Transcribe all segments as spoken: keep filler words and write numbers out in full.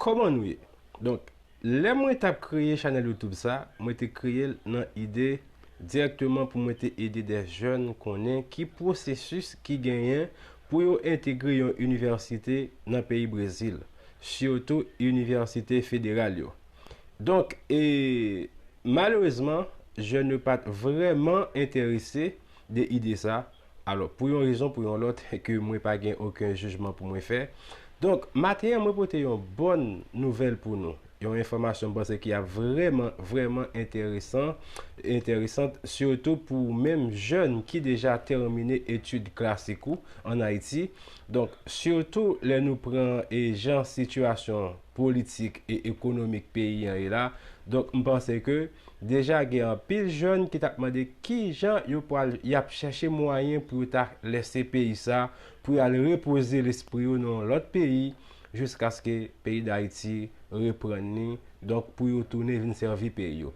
Kòman nou ye? Donk, lè mwen t ap kreye chanèl YouTube sa, mwen te kreye l nan ide dirèkteman pou mwen te ede de jèn konnen ki pwosesis ki genyen pou yo entegre yon inivèsite nan peyi Brezil, sitou inivèsite federal yo. Donk, e, malerezman, jèn yo pa t vrèman enterese de ide sa. Alò, pou yon rezon, pou yon lòt, ke mwen pa gen okenn jijman pou mwen fè. Donk, maten an, mwen pote yon bòn nouvèl pou nou. Yon enfòmasyon m panse ki ap vrèman, vrèman enteresan, enteresant, sitou pou menm jèn ki deja tèmine etid klasik ou ann Ayiti. Donk, sitou lè nou pran e jan sitiyasyon politik e ekonomik peyi an ye la. Donk, m panse ke deja gen anpil jèn ki t ap mande ki jan yo pral, y ap chèche mwayen pou yo ta lèse peyi sa, pou y al repoze lespri yo nan yon lòt peyi, jiskaske peyi Dayiti reprann li, donk pou yo tounen vin sèvi peyi yo.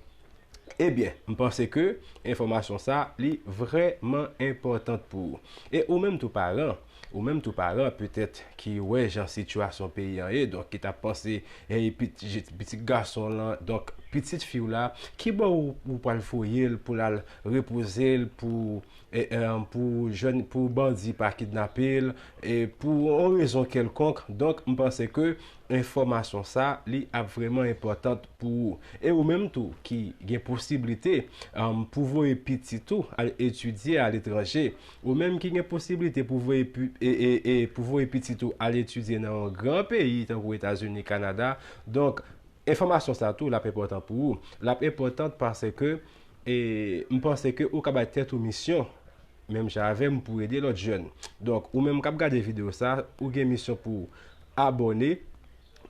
Ebyen, m panse ke enfòmasyon sa, li vrèman enpòtan pou ou. E ou menm tou paran, ou menm tou paran, petèt ki wè jan sitiyasyon peyi an ye, donk ki t ap panse, hey, pitit, pitit gason lan, donk pitit fi w la, ki bò ou, ou pral voye l pou l al repoze l, pou, e, e, pou jèn, pou bandi pa kidnape l, e pou yon rezon kèlkonk. Donk, m panse ke enfòmasyon sa, li ap vrèman enpòtan pou ou. E ou menm tou ki gen posiblite, um, pou voye pitit ou al etidye aletranje, ou menm ki gen posiblite pou voye pi-, e, e, e, pou voye pitit ou al etidye nan yon gran peyi tankou Etazini, Kanada. Donk, enfòmasyon sa tou, l ap enpòtan pou ou. L ap enpòtan paske, e, m panse ke ou ka bay tèt ou misyon, menm jan avè m, pou ede lòt jèn. Donk, ou menm k ap gade videyo sa, ou gen misyon pou abòne,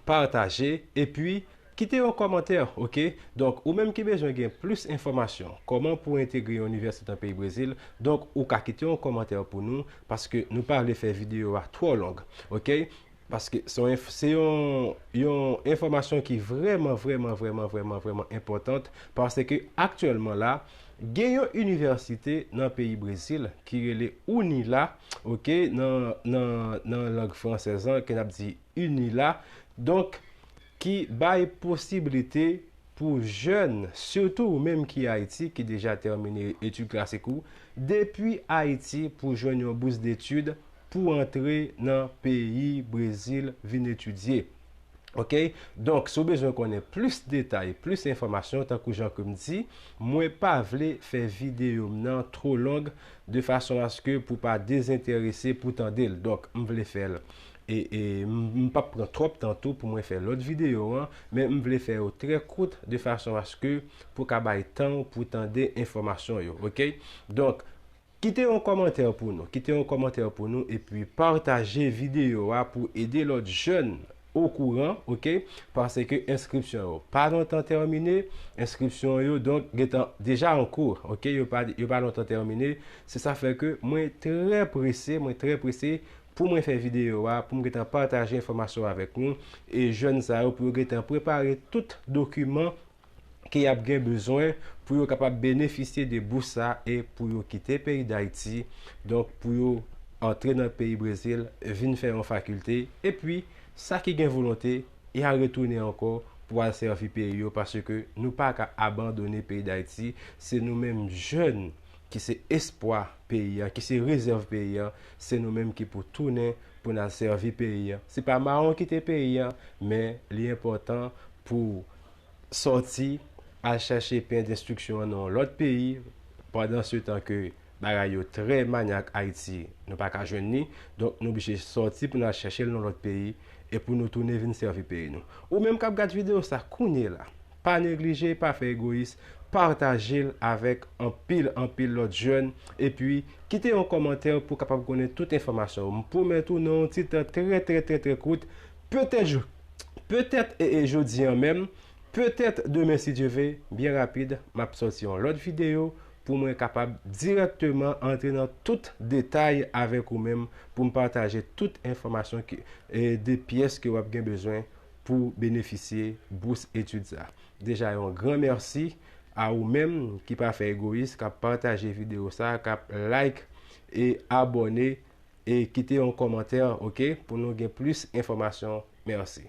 pataje, epi kite yon kòmantè, oke? Donk, ou menm ki bezwen gen plis enfòmasyon, kòman pou entegre yon inivèsite nan peyi Brezil, donk, ou ka kite yon kòmantè pou nou, paske nou pa vle fè videyo a twò long, oke? Paske se yon enf-, se yon, yon enfòmasyon ki vrèman, vrèman, vrèman, vrèman, vrèman enpòtan, paske aktyèlman la, gen yon inivèsite nan peyi Brezil ki rele UNILA, oke, nan, nan, nan lang fransèz lan, ke n ap di UNILA. Donk, ki bay posiblite pou jèn, sitou ou menm ki Ayiti, ki deja tèmine etid klasik ou, depi Ayiti pou jwenn yon bous detid pou antre nan peyi Brezil vin etidye. Oke? Donk, si w bezwen konnen plis detay, plis enfòmasyon, tankou jan ke m di, mwen pa vle fè videyo m nan twò long, de fason aske pou pa dezenterese pou tande l. Donk, m vle fè l. E, e m, m p ap pran twòp tan tou pou mwen fè lòt videyo an, men m vle fè yo trè kout, de fason aske pou ka bay tan w pou tande enfòmasyon yo, oke? Donk, kite yon kòmantè pou nou, kite yon kòmantè pou nou, epi pataje videyo a pou ede lòt jèn okouran, oke? Paske enskripsyon yo pa lontan tèmine, enskripsyon yo, donk, gentan deja an kou, oke? Yo pa, yo pa lontan tèmine, se sa fè ke mwen trè prese, mwen trè prese pou mwen fè videyo a, pou m gentan pataje enfòmasyon avèk nou, e jèn sa yo pou yo gentan prepare tout dokiman ke y ap gen bezwen pou yo kapab benefisye de bous sa e pou yo kite peyi Dayiti, donk pou yo antre nan peyi Brezil, vin fè yon fakilte, epi sa ki gen volonte, y a retounen ankò pou al sèvi peyi yo, paske nou pa ka abandone peyi Dayiti, se nou menm jèn ki se espwa peyi a, ki se rezèv peyi a, se nou menm ki pou tounen pou n al sèvi peyi a. Se pa mawon kite peyi a, men li enpòtan pou sòti, al chèche pen enstriksyon an nan yon lòt peyi, pandan se tan ke bagay yo trè manyak Ayiti, nou pa ka jwenn li. Donk, nou oblije sòti pou n al chèche l nan lòt peyi e pou nou tounen vin sèvi peyi nou. Ou menm k ap gad videyo sa kounye la, pa neglije, pa fè egoyis, pataje l avèk anpil, anpil lòt jèn, epi kite yon kòmantè pou w kapab konnen tout enfòmasyon yo. M pwomèt ou, nan yon ti tan trè, trè, trè, trè kout, petèt, petèt, e, e jodi an menm, petèt demen, si Dye ve, byen rapid, m ap sòti yon lòt videyo pou mwen kapab dirèkteman antre nan tout detay avèk ou menm pou m pataje tout enfòmasyon ki, e, de pyès ke w ap gen bezwen pou benefisye bous etid sa. Deja, yon gran mèsi a ou menm ki pa fè egoyis, k ap pataje videyo sa, k ap like e abòne e kite yon kòmantè, oke, pou nou gen plis enfòmasyon. Mèsi.